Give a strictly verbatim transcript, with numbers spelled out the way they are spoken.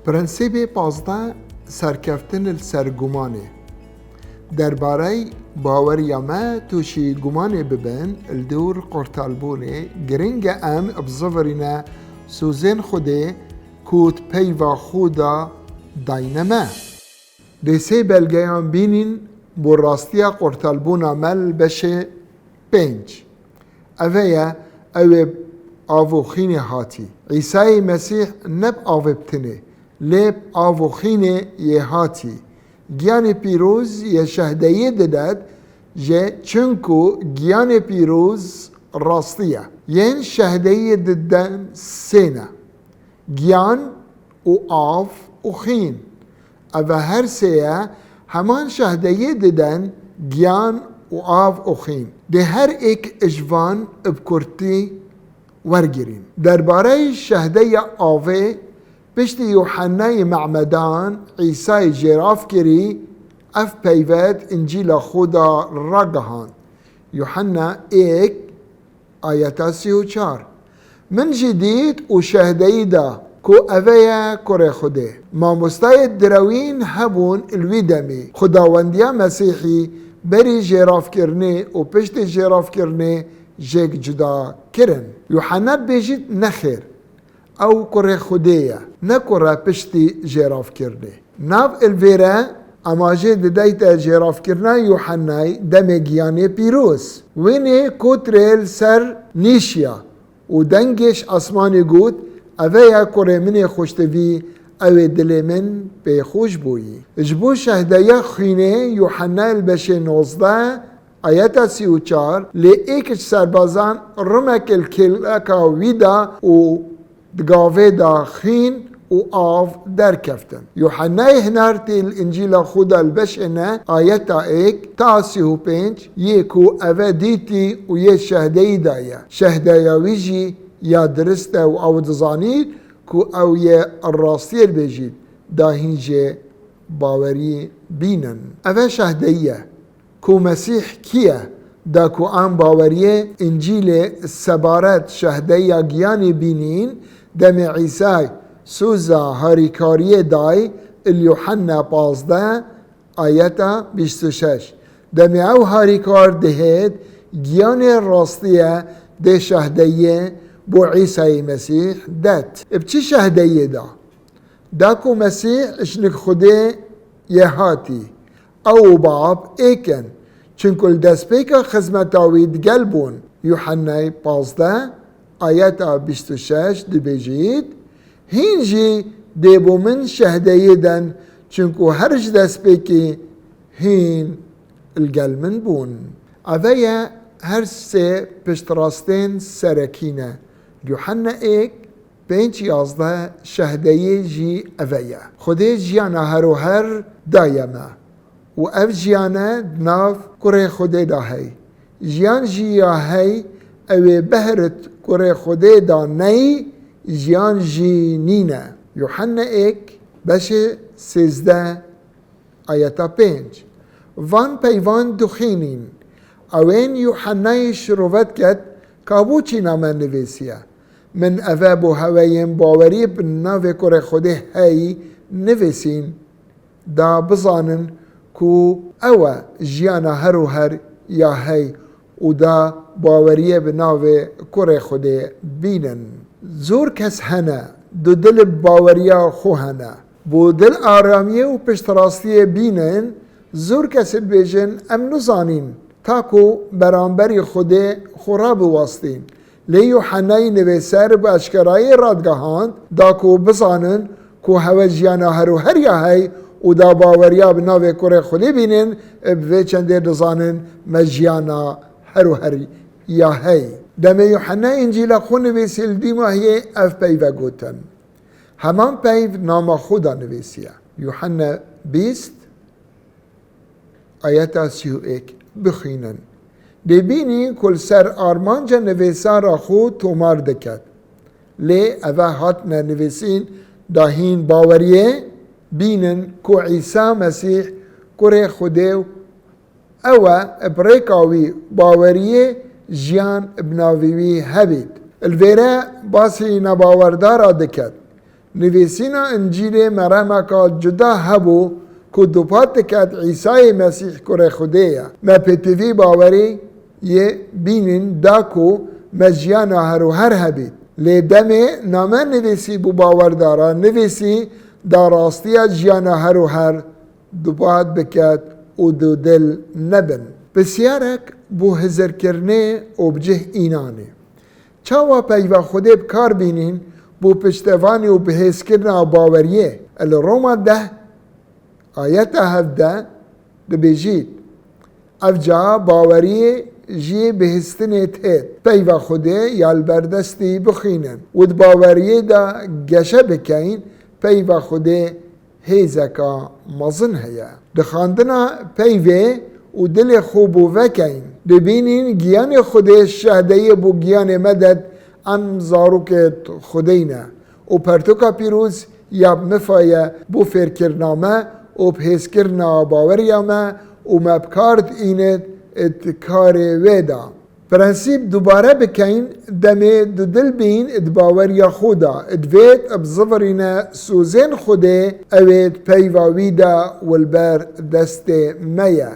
Prensîbê pazdeh, serkeftin li ser gumanê. Derbarey baweriya me tûşî gumanê bibin, li dor qurtalbûnê, giring e em bizivirîne sozên Xwedê ku di peyva xwe de dayne me. Dê sê belgeyan bînîn bo rastiya qurtalbûna me li beşê pênc. Eve ye, ew ê av û xînê hatî. Îsayê Mesîh ne bi avê bi tinê, lê bi av û xînê yê hatî. Giyanê pîroz yê şehdeyê didet jê, çinku giyanê pîroz rastî ye. Yên şehdeyê diden sê ne. Giyan û av û xîn. Eve her sê ye heman şehdeyê diden, giyan û av û xîn. Dê her êk ji van bi kurtî wergirîn. Derbarey şehdeya avê, piştî Yuhennayê Me'medan Îsayê jêrav kirî, ev peyve di Încîla xwe de ragihand. Yuhenna êk, ayeta sî û çar. Min jî dît û şehdeyî da ku eve ye Kurê Xwedê. Mamostayê direwîn hebûn li wî demî. Xudawendiya Mesîhî berî jêravkirinê û piştî jêravkirinê jêk cuda kirin. Yuhanna dibêjît, nexêr, ew Kurê Xwedê ye, ne kure piştî jêravkirinê. Nav li vêre amajê dideyte jêravkirina Yuhennayê demê giyanê pîroz. Wênê kotrê li ser nîşiya û dengê ji esmanê got, eve ye kurê min ê xweştivî, ew ê dilê min pê xweş bûyî. Ji bo şehdeya xwînê Yuhenna li beşê nozdeh, ayeta sî û çar, lê êk ji serbazan rimek li kêleka wî da û di gavê de xîn û av derkeftin. Yuhennayê Hinartî li Încîla xwe de li beşê ne, ayeta êk ta sî û pênc, yê ku eve dîtî û yê şehdeyî daye. Şehdeya wî jî ya dirist e û ew dizanî ku ew yê rastiyê dibêjît, da hîn jê bawerî bînin. Eve şehdeyî ye. Ku Mesîh kî ye? Da ku em baweriyê Încîlê sebaret şehdeya giyanê bînîn, demê Îsay soza harîkariyê day li Yuhenna pazdeh, ayeta bîst û şeş. Demê ew harîkar dihêt, giyanê rastiye dê şehdeyê bo Îsayê Mesîh det. Bi çi şehdeyê da? Da ku Mesîh ji nik Xwedê yê hatî. Ew û Bab êk in, çinku li destpêka xizmeta wî digel bûn. Yuhennayê pazdeh, ayeta bîst û şeş dibêjît, hîn jî dê bo min şehdeyê den, çinku her ji destpêkê hîn li gel min bûn. Eve ye her sê piştrastên serekî ne. Yuhenna êk, pênc yazdeh şehdeyê jî eve ye. Xwedê jiyana her û her daye me û ev jiyane di nav Kurê Xwedê de hey. Jiyan jî ya hey, ew ê behrit Kurê Xwedê de ney, jiyan jî nîne. Yuhenna êk, beşê sêzdeh, ayeta pênc. Van peyvan dixwînîn. Ewên Yuhennayê şirove diket, ka bo çîna me nivîsiye. Min eve bo heweyên bawerî bi navê Kurê Xwedê hey nivîsîn, da bizanin ku ew e jiyana her û her ya hey û da baweriyê bi navê Kurê Xwedê bînin. Zor kes hene, dudil bi baweriya xwe hene. Bo dil aramiyê û piştrastiyê bînin, zor kes dibêjin, em nizanîn, ta ku beramberî Xwedê xwe rabiwastîn. Lê Yuhennayê nivîser bi eşkerayî radigihand, da ku bizanin ku hewe jiyana her û her ya hey û da baweriya bi navê Kurê Xwedê bînin, bi vê çendê dizanin me jiyana her û her ya hey. Demê Yuhenna Încîla xwe nivîsî li dîmahiyê ev peyve gotin. Heman peyv nama xwe de nivîsiye. Yuhenna bîst, ayeta sî û êk bixwînin. Dê bînî ku li ser armanca nivîsara xwe tomar diket. Lê eve hatine nivîsîn da hîn baweriyê bînin ku Îsa Mesîh Kurê Xwedê û ew e bi rêka wî baweriyê jiyan bi navê wî hebît. Li vêre basî nebawerdara diket. Nivîsîna Încîlê meremeka cuda hebû ku dupat diket Îsayê Mesîh kurê Xwedê ye. Me pêtivî bawerî yê bînin da ku me jiyana her û her hebît. Lê demê name nivîsî bû bawerdara, nivîsî da rastiya jiyana her û her dupat biket û dudil nebin. Pisyarek bo hizirkirinê û bi cih înanê. Çawa peyva Xwedê bi kar bînîn bo piştevanî û bihêzkirina baweriyê? Li Roma deh ayeta hevdeh dibêjît, Evca baweriyê jî bihîstinê têt. Peyva Xwedê ya li ber destî bixwînin û di baweriyê de geşe bikeyin, peyva Xwedê hêzeka mezin heye. Di xwendina peyvê û dilê xwe bo vekeyin, dibînîn giyanê Xwedê şehdeyê bo giyanê me de em zarokê Xwedê ne û pertoka pîroz ya bi mifa ye bo fêrkirina me û bi hêzkirina baweriya me û me bi kar diînit di karê wê de. Prensîp dubare bikeyn, demê dudil bîn di baweriya xwe de, divêt bizivirîne sozên Xwedê, ew ê di peyva wî de û li ber destê me ye.